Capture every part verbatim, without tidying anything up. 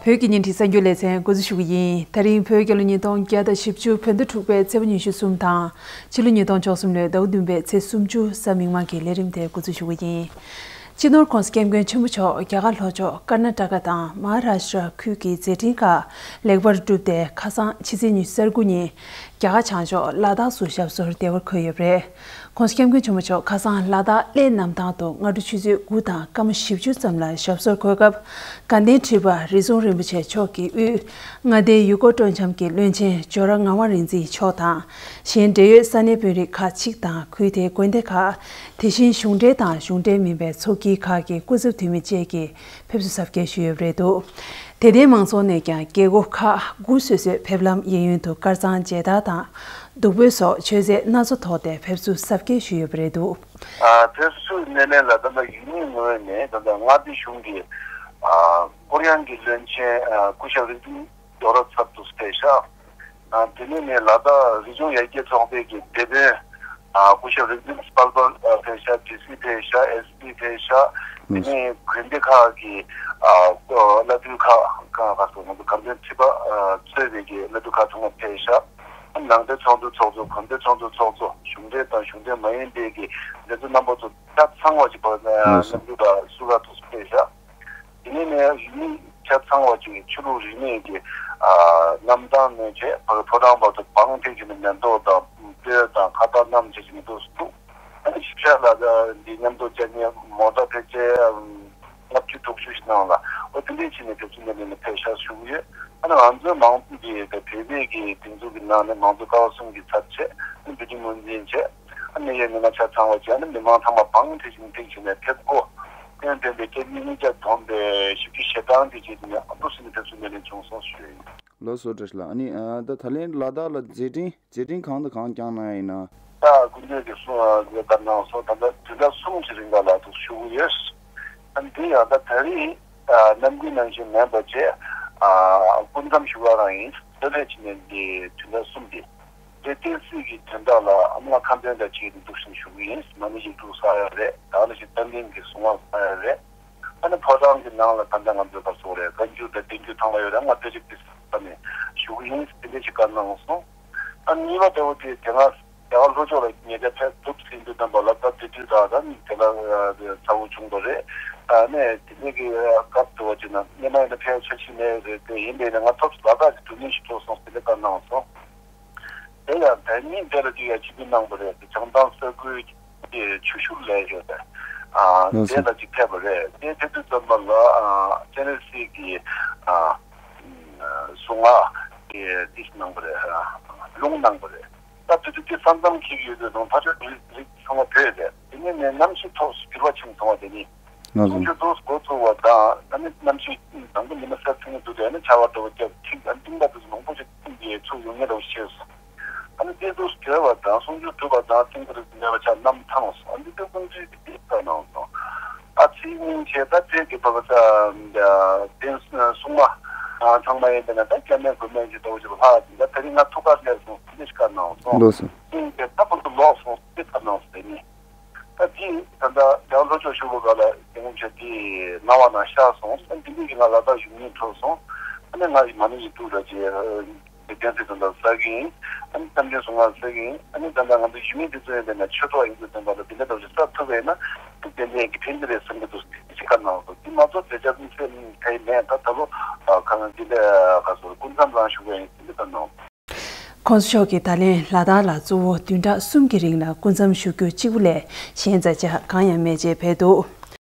བོད་ཀྱི་བརྙན་འཕྲིན་གསར་འགྱུར་ལེ་ཚན་འགོ་འཛུགས་ཞུ་གི་ཡིན། ད་རིང་བོད་རྒྱལ་ལོ་ཉིས་སྟོང་བརྒྱ་དང་བཞི་བཅུ་བོད་ཟླ་དྲུག་པའི་ཚེས་པ་ཉི་ཤུ་གསུམ་དང་། ཕྱི་ལོ་ཉིས་སྟོང་བཅུ་གསུམ་ལོའི་ཟླ་བ་བདུན་པའི་ཚེས་སུམ་ཅུ་གཟའ་མིག་དམར་གྱི་ལས་རིམ་དེ་འགོ་འཛུགས་ཞུ་གི་ཡིན། སྤྱི་ནོར་༸གོང་ས་༸སྐྱབས་མགོན་ཆེན་པོ་མཆོག་རྒྱ་གར་ལྷོ་ཕྱོགས་ཀར་ན་ཊ་ཀ་དང་མ་ཧཱ་རཱ་ཤྲ་ཁུལ་གྱི་མཛད་འཕྲིན་ཁག་ལེགས་པར་གྲུབ་སྟེ། ཁ་སང་ཕྱི་ཚེས་ཉི་ཤུ་རྩ་དགུ་ཉིན་རྒྱ་གར་བྱང་ཕྱོགས་ལ་དྭགས་སུ་ཞབས་སོར་བདེ་བར་འཁོད་ཡོད་པ་རེད། ༸གོང་ས་༸སྐྱབས་མགོན་ཆེན་པོ་མཆོག་ཁ་སང་ལ་དྭགས་གླེ་གནམ་ཐང་དུ་སྔ་དྲོ་ཆུ་ཚོད་དགུ་དང་སྐར་མ་བཞི་བཅུ་ཙམ་ལ་ཞབས་སོར་འཁོད་སྐབས། དགའ་ལྡན་ཁྲི་པ་རི་ཛོང་རིན་པོ་ཆེ་མཆོག་གི་དབུས་མངའ་སྡེའི་ཡུལ་སྐོར་སྤྲོ་འཆམ་གྱི་བློན་ཆེན་ཇོ་ར་ངག་དབང་རིག་འཛིན་མཆོག་དང་། གཞན་འབྲེལ་ཡོད་ས་གནས་དཔོན་རིགས་ཁག་ཅིག་དང་ཁུལ་དེའི་དགོན་སྡེ་ཁག་དེ་བཞིན་གཞུང་འབྲེལ་དང་གཞུང་འབྲེལ་མིན་པའི་ཚོགས་སྐྱིད་ཁག་གི་སྐུ་ཚབ་འཐུས་མི་བཅས་ཀྱིས་ཕེབས་བསུ་གཟབ་རྒྱས་ཞུས་ཡོད་པ་རེད་འདུག་དད་ལྡན་མང་ཚོགས་ནས་ཀྱང་རྒྱལ་སྒོ་ཁག་དགུ་སོ་སོའི་ཕེབས་ལམ་གཡས་གཡོན་དུ་དཀར་གཙང་མཇལ་དར་དང་བདུག་སྤོས་སོགས་མཆོད་རྫས་སྣ་ཚོགས་ཐོགས་ཏེ་ཕེབས་བསུ་གཟབ་རྒྱས་ཞུས་ཡོད་པ་རེད་འདུག་ཨ། ཕེབས་བསུའི་སྣེ་ལེན་ལ་ད་ལྟ་ཡུལ་མིའི་ངོས་ནས་ད་ལྟ་མངའ་སྡེ་གཞུང་གི་ཨ། ཀོ་རི་ཡའི་བློན་ཆེན་ཨ། སྐུ་ཞབས་རིག་འཛིན་རྡོ་ར་ཚབ་ཏུ་ཕེབས་ཤག་ཨ། དེ་ནས་ནས་ལ་དྭགས་རི་ལྗོངས་ཡར་རྒྱས་ཚོགས་པའི་གི་སྡེ་དཔོན་ཨ། སྐུ་ཞབས་རིག་འཛིན་དཔལ་འབར་ཨ། ཕེབས་ཤག་ཌི་སི་ཕེབས་ཤག་ཨེས་པི་ཕེབས་ཤག་དེ་ནས་དགོན་སྡེ་ཁག་གི་ཨ། བླ་སྤྲུལ་ཁག་ཁག་ཁག་སོགས་ང་ཚོ་དགའ་ལྡན་ཁྲི་པ་ཨ། གཙོས་པའི་གི་བླ་སྤྲུལ་ཁག་ཚང་མ་ཕེབས་ཤག་ནང་སྡེ་ཚོགས་འདུ་ཚོགས་གཙོ། དགོན་སྡེ་ཚོགས་འདུ་ཚོགས་གཙོ། གཞུང་འབྲེལ་དང་གཞུང་འབྲེལ་མ་ཡིན་པའི་གི་འདི་ཚོ་རྣམ་པ་ཚོ་ཆ་ཚང་བ་ཅིག་བར་ལགས་སོ། གནམ་གྲུ་དང་བསུ་ག་ཐོག་སུ་ཕེབས་ཤག་དེ་ནས་ནས་ཡུལ་མི་ཆ་ཚང་བ་ཅིག་ཆོས་ལུགས་རིས་མེད་ཀྱི་ཨ། གནམ་ཐང་ནས་བྱས་ཕ་གི་ཕོ་བྲང་བར་དུ་བང་བཏེགས་བྱས་ནས་མེ་ཏོག་དང་སྤོས་དང་ཁ་བཏགས་བསྣམས་བྱས་བྱས་ནས་འདུག་སེ་འདུག་ཨ་ནི་ཞིབ་ཆ་ལ་འདི་མཉམ་དུ་བཅར་ཉན་མོ་ཊ་ཕལ་ཆེར་ལྔ་བཅུ་དྲུག་ཅུ་ཞིག་གནང་ལ། འོ་དེ་འདྲས་བྱས་ནས་དེ་ཚོ་འདི་ནས་ནས་ཕེབས་ཤག་ཞུ་གི་ཡོད། ཨ་ནི་ང་ཚོའི་མང་ཚོགས་ཀྱི་བོད་པའི་གི་སྒྲིག་འཛུགས་ཀྱི་ནང་ནས་མང་གཙོ་ཀ་བ་གསུམ་གྱི་ཚབ་བྱས། ཨ་ནི་བོད་ཀྱི་ངོས་འཛིན་བྱས། ཨ་ནི་ཡ་མི་མང་ཆ་ཚང་བ་བྱས། ཨ་ནི་མི་མང་ཚང་མ་བང་བཏེགས་བཞིན་བཏེགས་བྱས་ནས་ཕེབས་སྒོ་སྐྱོན་ལྡན་པའི་སྐད་གཉིས་གཉིས་བརྒྱ་བསྡོམས་པའི་བཞི་བཅུ་ཞེ་གྲངས་དེ་བྱས་ནས་ཨ་འདུག་སེ་ནས་ཕེབས་བསུ་སྣེ་ལེན་བྱུང་སོང་ཞུ་ཡ་ཡིན། ལགས་སོ་བཀྲ་ཤིས་ལགས། ཨ་ནི་ཨ། ད་ད་ལན་ལ་དྭགས་ལ་མཛད་འཕྲིན་མཛད་འཕྲིན་གང་དང་གང་བསྐྱངས་གནང་ཡིན་ན། ད་སྐུ་མདུན་གྱིས་གསུངས་པ་ལྟར་གནང་སོང་། ད་ལྟ་བདུན་ཕྲག་གསུམ་གྱི་རིང་ལ་ལ་འདུག་ཞུ་གི་ཡོད། ཨ་ནི་དེ་ཡང་ད་ད་རེས་ཨ། ནམ་རྒྱུན་ནང་བཞིན་མིན་པ་བྱས་ཨ། སྐུ་མཚམས་བཞུགས་པ་རང་ཡིན། དེ་ལས་ཕྱི་ནས་འདི་བདུན་ཕྲག་གསུམ་འདི་དེ་བསྟན་སྲིད་ཀྱི་དོན་དག་ལ་ཨ་མ་ལགས་ཁ་འདོན་དང་བཅས་ཏེ་འདུག་སེ་ཞུ་གི་ཡིན། མ་ཎི་བཞེས་སྒྲུབ་ཚར་ཡོད་རེད། ད་ནི་ཞིག་རྟ་མགྲིན་གྱི་གཟུངས་སྔགས་ཚར་ཡོད་རེད། ཨ་ནི་ཕོ་བྲང་གི་ནང་ལ་ད་ལྟ་ང་ཚོའི་བར་སོགས་རེད། བཀའ་འགྱུར་དང་བསྟན་འགྱུར་ཚང་མ་ཡོད་རེད། ང་དཔེ་ཆ་ཏི་སི་ནས་ཞུ་གི་ཡིན། དེ་འདྲ་ཞིག་བཀའ་གནང་སོང་། ཨ་ནི་གཉིས་པ་དེ་བོ་དེ་དེ་སྔ་རྒྱ་གར་ལྷོ་ཕྱོགས་ལ་ཉེ་ཆར་ཕེབས་ཐུབ་ཟིན་དུས་ཙམ་པ་ལ་ད་དེ་དུས་ད་ད་ནི་དེ་ལ་ཚ་བོ་བྱུང་བ་རེད། ཨ་ནི་དེ་འདྲ་གི་སྐབས་དུ་བ་ཅིག་ན་སྔོན་མ་ཡིན་ན་ཕེབས་ཆོག་ཆོག་མེད་རེད། དེ་ཡིན་པས་ན་ང་ཐོབ་ལ་དྭགས་ཀྱི་དུས་ཡུན་ཞིག་འགྲོ་སོང་ཟེར་ནས་བཀའ་གནང་སོང་། དེ་ཡང་ད་ཉིན་དེ་ལ་ཅིག་ཡང་ཆིབས་བསྒྱུར་གནང་བ་རེད། བྱང་ཐང་ས་ཁུལ་གྱི་ཆུ་ཤུར་ལ་ཡོད་པའི་ཨ། ལགས་སོ། དེ་ལ་ཅིག་ཕེབས་པ་རེད། དེ་ཕེབས་དུས་ཙམ་པ་ལ་ཨ། སྤྱན་རས་གཟིགས་ཀྱི་ཨ། གཟུངས་སྔགས་ཀྱི་ཏི་སི་གནང་བ་རེད། ལུང་གནང་བ་རེད། ད་དེ་དུས་དེ་ས་མཚམས་འཁེལ་གྱི་ཡོད་དུས་དང་ཕ་ཆོས་རིགས་རིགས་ཚང་མ་བོད་རེད། དེ་ནས་ནས་གནམ་གཤིས་ཐོག་འགྱུར་བ་ཕྱིན་སོང་བ་དེ་ནི། ང་ཚོ་གསུང་ཆོས་འདུག་འགོ་ཚུགས་པ་དང་ཨ་ནི་གནམ་གཤིས་དང་པོ་ཉི་མ་གསར་ཐོན་གྱི་འདུག་དེ་ནི་ཆར་པ་འདྲ་བོ་བརྒྱབ། ཐིག་ཨ་ནི་གཏིང་པ་དུ་མང་པོ་ཞིག་ཐིག་གིས་ཚུར་ཡོང་མཁན་འདྲ་བོ་ཤེས་སོང་། ཨ་ནི་དེ་འདུག་གྲོལ་བ་དང་གསུང་ཆོས་གྲུབ་པ་དང་ཐིག་གིས་མེད་པ་ཆ་གནམ་ཐང་སོང་། ཨ་ནི་དེ་ཀུན་གྱིས་དེ་ལྟ་གནང་སོང་། ཨ་ཚེས་ཉིན་བྱས་ད་དེ་གི་བབ་ས་དེ་སྲུང་མ་ཚང་མ་ཡིན་པས་ན་ད་སྐྱབས་གནས་དགོན་གནས་ཀྱི་འདྲ་བོ་ཞིག་ལྷག་ཅིག་ད་དེ་རིང་ང་ཐུགས་ཁུར་སླེབས་སོང་ཟེར་ནས་བཀའ་གནང་སོང་། ལགས་སོ། ཨིན་དེ་ད་ཁོང་ཚོ་ལོག་སོང་ཟེར་བཀའ་གནང་སོང་ཟེར་ནས། ད་དེ་ད་ལྟ་རྒྱ་གར་ལྷོ་ཕྱོགས་ཞུགས་པ་ག་ལ་དེ་སྔོན་ཆད་དེ་སྣང་བ་ན་ཤར་སོང་། ཨ་འདི་འདྲའི་གི་ང་ལ་དྭགས་བཞུགས་མྱོང་འཕྲོད་སོང་། ཨ་ནི་ང་ཡི་མ་ཎི་ཡི་དུག་ར་ཅེ་དེ་བསྟན་སྲིད་དོན་དག་ས་གི་ཡིན། ཨ་ནི་བསམ་གཏན་གསུང་ངག་ས་གི་ཡིན། ཨ་ནི་ད་ལྟ་ང་ཚོ་ཞུ་མི་དེ་ཚོ་ཡིན་པས་ན་ཆོས་གྲོགས་ཡིན་དུས་ཙམ་པ་ལ་དེ་འདྲ་འདྲ་ཞིག་ས་ཐུབ་པས་ན་ཐུགས་དེ་འདྲའི་གི་ཕན་གྱི་རེད་བསམ་གྱི་འདུག་ཅེས་བཀའ་གནང་སོང་། དེ་མ་གཏོགས་དེ་ཅག་ཚོ་སེམས་ཁ་ཡི་མེད། ད་ད་ལོ་གང་དེ་འདྲ་ག་སོ་སྐུ་མཚམས་རང་བཞུགས་པ་ཡིན་ཟེར་ནས་བཀའ་གནང་། ༸གོང་ས་མཆོག་གིས་ད་ལན་ལ་དྭགས་ལ་གཙོ་བོ་བདུན་ཕྲག་གསུམ་གྱི་རིང་ལ་སྐུ་མཚམས་བཞུགས་རྒྱུ་གཅིག་པུ་ལས་གཞན་མཛད་བྱ་གང་ཡང་མེད་ཅེས་སྦས་འདུག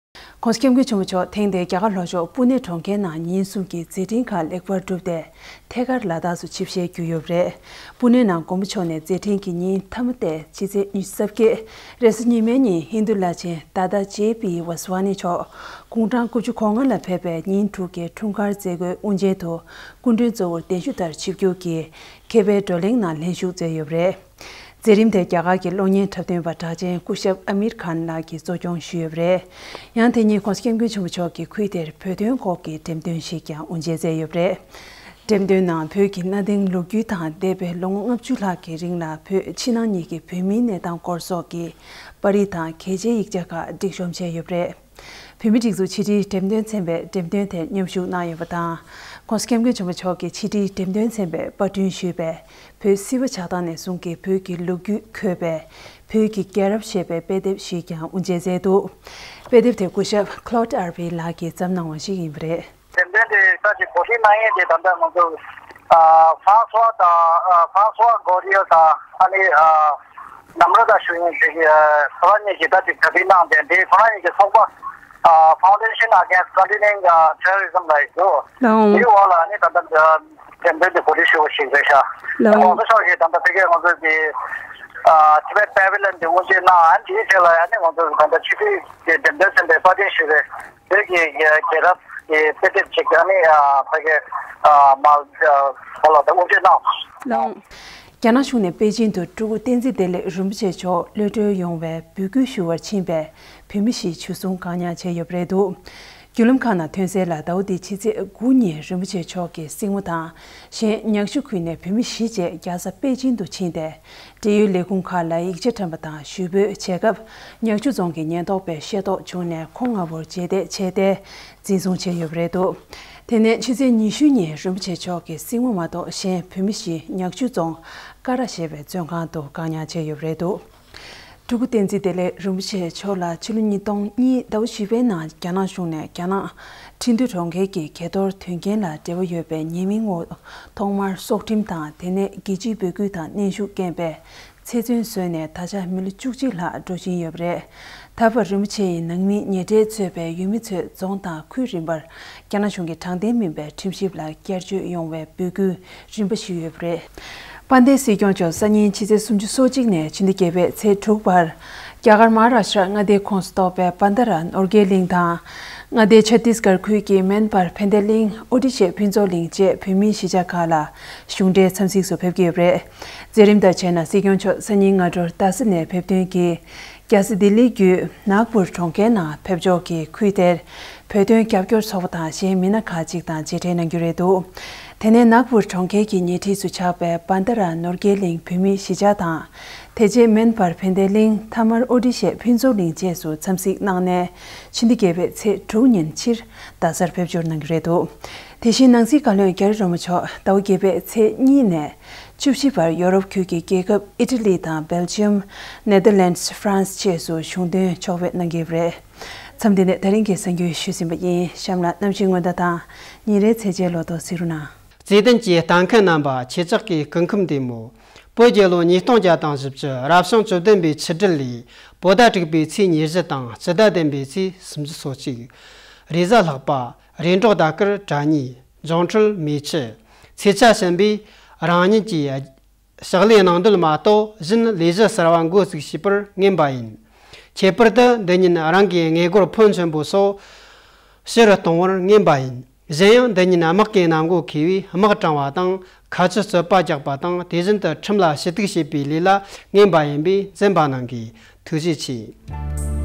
༸གོང་ས་༸སྐྱབས་མགོན་ཆེན་པོ་མཆོག་ཐེངས་འདིའི་རྒྱ་གར་ལྷོ་ཕྱོགས་པུ་ནེ་གྲོང་ཁྱེར་ནང་ཉིན་གསུམ་གྱི་མཛད་འཕྲིན་ཁག་ལེགས་པར་གྲུབ་སྟེ། ཐད་ཀར་ལ་དྭགས་སུ་ཆིབས་ཞལ་བསྒྱུར་ཡོད་པ་རེད། པུ་ནེ་ནང་མགོན་པོ་མཆོག་ནས་མཛད་འཕྲིན་གྱི་ཉིན་མཐའ་མ་སྟེ་ཕྱི་ཚེས་ཉི་ཤུ་རྩ་བརྒྱད་རེས་གཟའ་ཉི་མའི་ཉིན་ཧིན་རྡུ་བླ་ཆེན་ད་ད་ཇེ་པི་ཝཱ་སི་ཝཱ་ནི་མཆོག་དགུང་གྲངས་དགུ་བཅུ་གོ་ལྔ་ལ་ཕེབས་པའི་ཉིན་དྲུག་གི་འཁྲུངས་སྐར་མཛད་སྒོའི་དབུ་འབྱེད་དུ་སྐུ་མགྲོན་གཙོ་བོར་གདན་ཞུ་ལྟར་ཆིབས་བསྒྱུར་གྱིས་མཁས་པའི་བགྲོ་གླེང་ནང་ལྷན་ཞུགས་མཛད་ཡོད་པ་རེད། མཛད་རིམ་དེ་རྒྱ་གར་གྱི་གློག་བརྙན་འཁྲབ་སྟོན་པ་གྲགས་ཅན་སྐུ་ཞབས་ཨ་མིར་ཁཱན་ལགས་ཀྱིས་གཙོ་སྐྱོང་ཞུས་ཡོད་པ་རེད། ཡང་དེ་ཉིན་༸གོང་ས་༸སྐྱབས་མགོན་ཆེན་པོ་མཆོག་གིས་ཁུལ་དེར་བོད་དོན་སྐོར་གྱི་འགྲེམས་སྟོན་ཞིག་ཀྱང་དབུ་འབྱེད་མཛད་ཡོད་པ་རེད། འགྲེམས་སྟོན་ནང་བོད་ཀྱི་གནའ་དེང་ལོ་རྒྱུས་དང་འདས་པའི་ལོ་ངོ་ལྔ་བཅུ་ལྷག་གི་རིང་ལ་བོད་ཕྱི་ནང་གཉིས་ཀྱི་བོད་མིའི་གནས་སྟངས་སྐོར་སོགས་ཀྱི་པར་རིས་དང་གལ་ཆེའི་ཡིག་ཆ་ཁག་སྒྲིག་གཤོམ་བྱས་ཡོད་པ་རེད། བོད་མིའི་སྒྲིག་འཛུགས་ཕྱི་དྲིལ་འགྲེམས་སྟོན་ཚན་པས་འགྲེམས་སྟོན་དེར་མཉམ་ཞུགས་གནང་ཡོད་པ་དང་། ༸གོང་ས་༸སྐྱབས་མགོན་ཆེན་པོ་མཆོག་གིས་ཕྱི་དྲིལ་འགྲེམས་སྟོན་ཚན་པས་པར་སྐྲུན་ཞུས་པའི་བོད་སིལ་བུ་ཆགས་སྟངས་ནས་བཟུང་གི་བོད་ཀྱི་ལོ་རྒྱུས་འཁོད་པའི་བོད་ཀྱི་རྒྱལ་རབས་ཞེས་པའི་དཔེ་དེབ་ཞིག་ཀྱང་དབུ་འབྱེད་མཛད་འདུག་དཔེ་དེབ་དེ་སྐུ་ཞབས་Claude Arpey་ལགས་ཀྱིས་བརྩམས་གནང་བ་ཞིག་ཡིན་པ་རེད། འགྲེམས་སྟོན་དེ་ད་ཅིག་གོ་སྒྲིག་གནང་མཁན་དེ་ད་ལྟ་ང་ཚོ་ཨ་François་དང་ཨ་François Goriot་དང་ཨ་ནི་ཨ་ནམ་ར་དང་ཞུ་ཡིན་ཞིག་ཨ་ཁོ་རང་གཉིས་ཀྱིས་ད་ཅིག་གྲ་སྒྲིག་གནང་སྟེ་འདི་ཁོ་རང་གཉིས་ཀྱི་ཚོགས་པ་ཨ་Foundation Against Continuing ཨ་Terrorism་ལ་ཡིན་འདུག་ལའོ། དེའི་འོག་ལ་ཨ་ནི་ད་ལྟ་འགྲེམས་སྟོན་དེ་གོ་སྒྲིག་ཞུ་བ་ཞིག་རེད་ཤག་ལའོ། ༸གོང་ས་མཆོག་གིས་ད་ལྟ་ཕ་གིར་ང་ཚོ་གི་ཨ་Tibet Pavilion་དེ་དབུ་འབྱེད་གནང་ཨ་ནི་དེའི་རྗེས་ལ་ཨ་ནི་ང་ཚོ་ད་ལྟ་ཕྱི་དྲིལ་གྱི་འགྲེམས་སྟོན་ཚན་པས་པར་སྐྲུན་ཞུས་པའི་བོད་ཀྱི་རྒྱལ་རབས་ཀྱི་དཔེ་དེབ་ཅིག་ཨ་ནི་ཕ་གི་མ་གོ་ལ་དབུ་འབྱེད་གནང་། ལའོ། རྒྱ་ནག་གཞུང་ནས་པེ་ཅིན་དུ་སྤྲུལ་སྐུ་བསྟན་འཛིན་བདེ་ལེགས་རིན་པོ་ཆེ་མཆོག་གློད་གྲོལ་ཡོང་བའི་འབོད་སྐུལ་ཞུ་བར་ཕྱིན་པའི་བོད་མི་ཞིག་འཇུ་བཟུང་བཀག་ཉར་བྱས་ཡོད་པ་རེད་འདུག་བརྒྱུད་ལམ་ཁག་ནང་ཐོན་གསལ་ལ། ཟླ་བ་འདིའི་ཕྱི་ཚེས་དགུ་ཉིན་རིན་པོ་ཆེ་མཆོག་གི་སྲིང་མོ་དང་གཞན་ཉག་ཆུ་ཁུལ་ནས་བོད་མི་བཞི་བཅས་རྒྱལ་ས་པེ་ཅིན་དུ་ཕྱིན་ཏེ། འབྲེལ་ཡོད་ལས་ཁུངས་ཁག་ལ་ཡིག་ཆ་ཕྲན་བུ་དང་ཞུ་འབོད་བྱས་སྐབས། ཉག་ཆུ་རྫོང་གི་ཉེན་རྟོག་པས་ཤེས་རྟོགས་བྱུང་ནས་ཁོང་ལྔ་པོར་རྗེས་འདེད་བྱས་ཏེ་འཛིན་བཟུང་བྱས་ཡོད་པ་རེད་འདུག་དེ་ནས་ཕྱི་ཚེས་ཉི་ཤུ་ཉིན་རིན་པོ་ཆེ་མཆོག་གི་སྲིང་མོ་མ་གཏོགས་གཞན་བོད་མི་བཞི་ཉག་ཆུ་རྫོང་ཀ་ར་ཞེས་པའི་བཙོན་ཁང་དུ་བཀག་ཉར་བྱས་ཡོད་པ་རེད་འདུག་སྤྲུལ་སྐུ་བསྟན་འཛིན་བདེ་ལེགས་རིན་པོ་ཆེ་མཆོག་ལ་ཕྱི་ལོ་ཉིས་སྟོང་གཉིས་ཟླ་བ་བཞི་པའི་ནང་རྒྱ་ནག་གཞུང་ནས་རྒྱ་ནག་ཁྲིན་ཏུའུ་གྲོང་ཁྱེར་གྱི་གས་གཏོར་དོན་རྐྱེན་ལ་འབྲེལ་བ་ཡོད་པའི་ཉེས་མིང་འོག་ཐོག་མར་སྲོག་ཁྲིམས་དང་དེ་ནས་རྒྱལ་སྤྱིའི་འབོད་སྐུལ་དང་གནོན་ཤུགས་རྐྱེན་པས་ཚེ་བཙོན་བཟོས་ནས་ད་ཆ་མི་ལོ་བཅུ་གཅིག་ལྷག་འགྲོ་བཞིན་ཡོད་པ་རེད། ད་བར་རིན་པོ་ཆེ་ཡི་ནང་མིའི་ཉེ་འབྲེལ་གཙོས་པའི་ཡུལ་མི་ཚོས་རྫོང་དང་ཁུལ་རིམ་པར་རྒྱ་ནག་གཞུང་གི་དྲང་བདེན་མིན་པའི་ཁྲིམས་ཞིབ་ལ་བསྐྱར་བཅོས་ཡོང་བའི་འབོད་སྐུལ་རིམ་པ་ཞུས་ཡོད་པ་རེད། དཔལ་ལྡན་སྲིད་སྐྱོང་མཆོག་སང་ཉིན་ཕྱི་ཚེས་སོ་གཅིག་ནས་ཕྱི་ཟླ་བརྒྱད་པའི་ཚེས་དྲུག་བར་རྒྱ་གར་མ་ཧཱ་རཱ་ཤྲ་མངའ་སྡེའི་ཁོངས་སུ་གཏོགས་པའི་བན་དྷ་ར་ནོར་རྒྱས་གླིང་དང་། མངའ་སྡེ་ཆ་ཏིས་གར་ཁུལ་གྱི་མན་པར་ཕན་བདེ་གླིང་ཨོ་ཏི་ཤེ་ཕུན་ཚོགས་གླིང་བཅས་བོད་མིའི་གཞིས་ཆགས་ཁག་ལ་གཞུང་འབྲེལ་འཚམས་གཟིགས་སུ་ཕེབས་ཀྱི་ཡོད་པ་རེད། མཛད་རིམ་དང་བཅས་ན་སྲིད་སྐྱོང་མཆོག་སང་ཉིན་སྔ་དྲོར་རྡ་ས་ནས་ཕེབས་ཐོན་གྱིས། རྒྱལ་ས་ལྡི་ལི་བརྒྱུད་ནཱག་པུར་གྲོང་ཁྱེར་ནང་ཕེབས་ཕྱོགས་ཀྱི་ཁུལ་དེར་བོད་དོན་རྒྱབ་སྐྱོར་ཚོགས་པ་དང་གཞན་མི་སྣ་ཁག་ཅིག་དང་མཇལ་འཕྲད་གནང་རྒྱུ་རེད་འདུག་དེ་ནས་ནཱག་པུར་གྲོང་ཁྱེར་གྱི་ཉེ་འཁྲིས་སུ་ཆགས་པའི་བན་དྷ་ར་ནོར་རྒྱས་གླིང་བོད་མིའི་གཞིས་ཆགས་དང་། དེ་རྗེས་མན་པར་ཕན་བདེ་གླིང་། མཐའ་མར་ཨོ་ཏི་ཤེ་ཕུན་ཚོགས་གླིང་བཅས་སུ་འཚམས་གཟིགས་གནང་ནས། ཕྱི་ཟླ་བརྒྱད་པའི་ཚེས་དྲུག་ཉིན་ཕྱིར་རྡ་སར་ཕེབས་འབྱོར་གནང་གི་རེད་འདུག་དེ་བཞིན་ནང་སྲིད་བཀའ་བློན་རྒྱ་རི་སྒྲོལ་མ་མཆོག་ཟླ་བ་བརྒྱད་པའི་ཚེས་གཉིས་ནས་བཅུ་བཞི་བར་ཡོ་རོབ་ཁུལ་གྱི་རྒྱལ་ཁབ་ཨི་ཊ་ལི་དང་སྦེལ་ཇི་ཡམ། ནེ་དར་ལེནཌ། ཧྥ་རན་སི་བཅས་སུ་གཞུང་དོན་ཕྱོགས་ཕེབས་གནང་གི་ཡོད་པ་རེད། མཚམས་འདི་ནས་ད་རིང་གི་གསར་འགྱུར་ཞུས་ཟིན་པ་ཡིན། གཤམ་ལ་གནམ་གཤིས་སྔོན་བརྡ་དང་ཉིན་རེའི་ཚེས་བཅད་ལོ་ཐོ་གཟིགས་རོགས་གནང་། བརྩེ་ལྡན་གྱི་ལྟ་མཁན་རྣམ་པ། ཁྱེད་ཅག་གི་སྐུ་ཁམས་བདེ་མོ། བོད་རྒྱལ་ལོ་ཉིས་སྟོང་བརྒྱ་དང་བཞི་བཅུ་རབ་བྱུང་བཅུ་བདུན་པའི་ཆུ་སྦྲུལ་ལོའི་བོད་ཟླ་དྲུག་པའི་ཚེས་ཉེར་བཞི་དང་སྤྱི་ཟླ་བདུན་པའི་ཚེས་སུམ་ཅུ་སོ་གཅིག་རེས་གཟའ་ལྷག་པ། རེས་འགྲོག་ཟླ་སྐར་དྲ་གཉིས། འབྱུང་འཕྲོད་མེ་ཆུ། ཚེས་ཆ་གཞན་པའི་རང་ཉིད་ཀྱི་ཕྱག་ལས་གནང་འདོད་མ་གཏོགས་གཞན་ལས་གཞི་གསར་བ་འགོ་བཙུགས་བྱེད་པར་ངེས་པ་ཡིན། ཁྱད་པར་དུ་འདི་ཉིན་རང་གི་ངོ་རྒོལ་ཕོན་ཆེན་པོ་སོགས་ཕྱི་རུ་གཏོང་བར་ངེས་པ་ཡིན། གཞན་ཡང་འདི་ཉིན་དམག་གི་གནམ་སྒོ་ཁེལ་བས་དམག་དྲངས་པ་དང་ཁ་ཆུ་རྩོད་པ་རྒྱག་པ་དང་དེ་བཞིན་དུ་ཁྲིམས་ལ་ཞུ་གཏུག་བྱེད་པའི་ལས་ལ་ངེས་པ་ཡིན་པས་འཛེམ་པ་གནང་དགོས། ཐུགས་རྗེ་ཆེ།